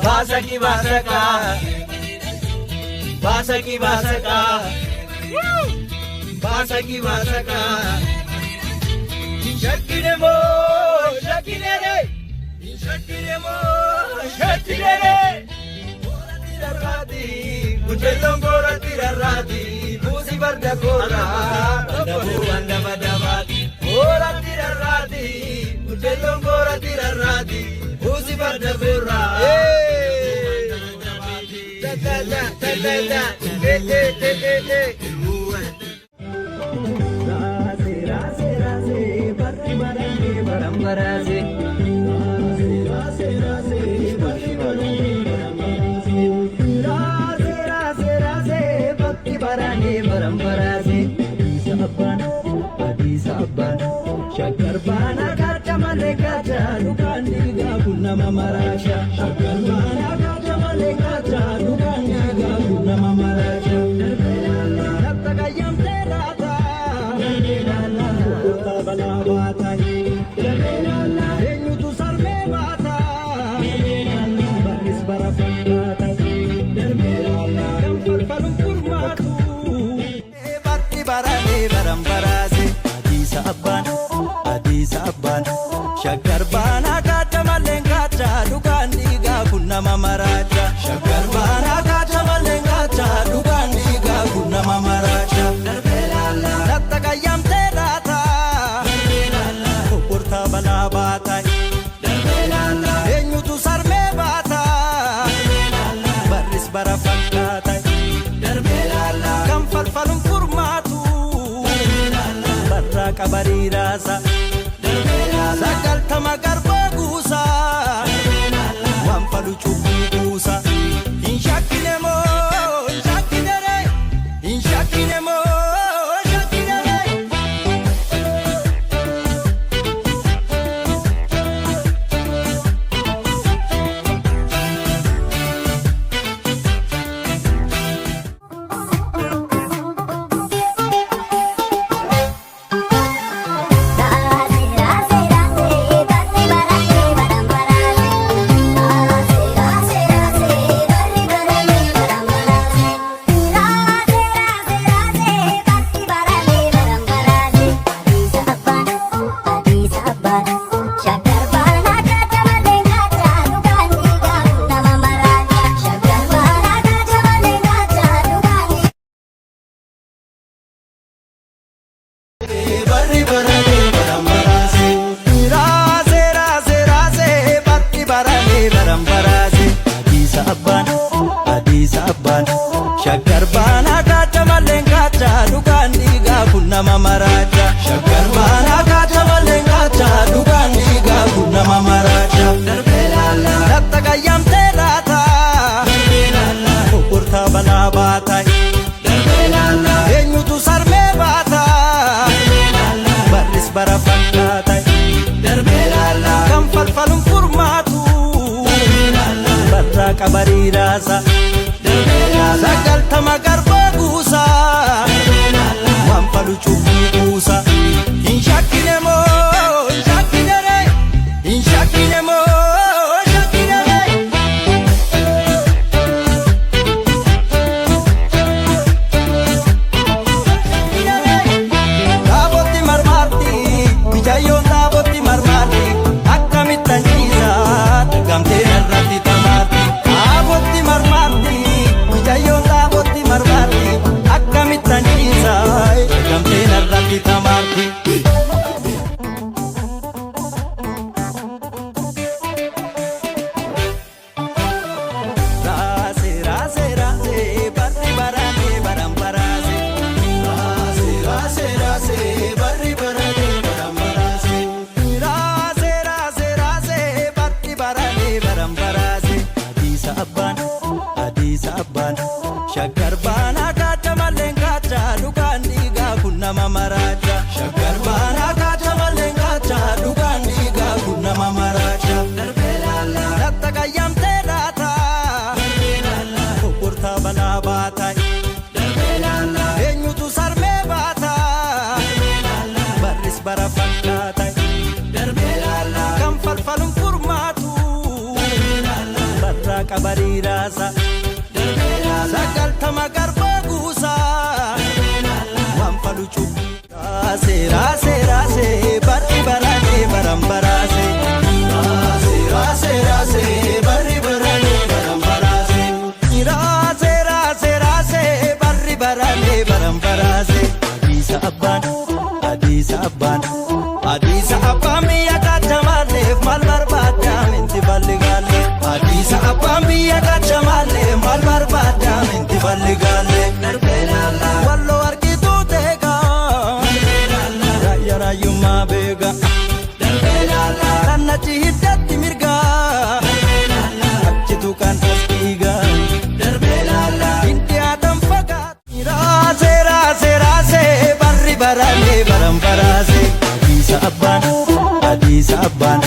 Basaki basaka, basaki basaka, basaki basaka. Shakkine mo, shakkine re, shakkine mo, shakkine re. Rati, mucellon gorati rati, busi barda kora, dabu anda madavati. Gorati rati, mucellon gorati rati, busi barda kora. Da da da da da da, eh eh eh eh eh. Shaggar baanaa kaata malee kaata dhugaan dhiigaa kun nama maraacha. Shaggar baanaa kaata malee kaata dhugaan dhiigaa kun nama maraacha. Latta qayyamtee laata. Obbortaa balaa baata. Eenyutu sarmee baata. Barris bara fakkaata. Kan falfaluun furmaatu. Barraa qabarii raasa. Sagaltama garbaa guusaa waan falu cubbuu kuusaa. Hin shakkine moo hin shakkine ree hin shakkine moo hin shakkine ree. Barri barame baram baraase. Raase raase raase barri barame baram baraase. Adiisa abbaan adiisa abbaan shaggar baanaa kaata malee kaata dhugaan dhiigaa kun nama maraacha. Shaggar baanaa kaata malee kaata dhugaan dhiigaa kun nama maraacha. Latta qayyamtee laata. Obbortaa balaa baata. Eenyutu sarmee baata. Barris bara fakkaata. Kan falfaluun furmaatu. Barraa qabarii raasa. Sagaltama garbaa guusaa. Waan falu cubbuu kuusaa. Qabarii raasa. 90 garbaa guusaa. Waan falu cubbuu. Raasee raasee raasee barri baranee baran baraase. Raasee raasee raasee barri baranee baran baraase. Raasee raasee raasee barri baranee baran baraase. Hadiisa abbaan hadiisa abbaan hadiisa abbaan biyya kaachamaalleef maal barbaaddaa minti balli gaalle. Hadiisa abbaan biyya kaachamaalleef maal barbaaddaa minti balli gaalle. Walloo argituu teegaa. Raayyaa raayyummaa beeka. Kannachi hiddatti mirgaa. Achitu kan as dhiigaa. Inti haadhan fagaata. Raasee raasee raasee barri baranee baran baraase. Hadiisa abbaan hadiisa abbaan.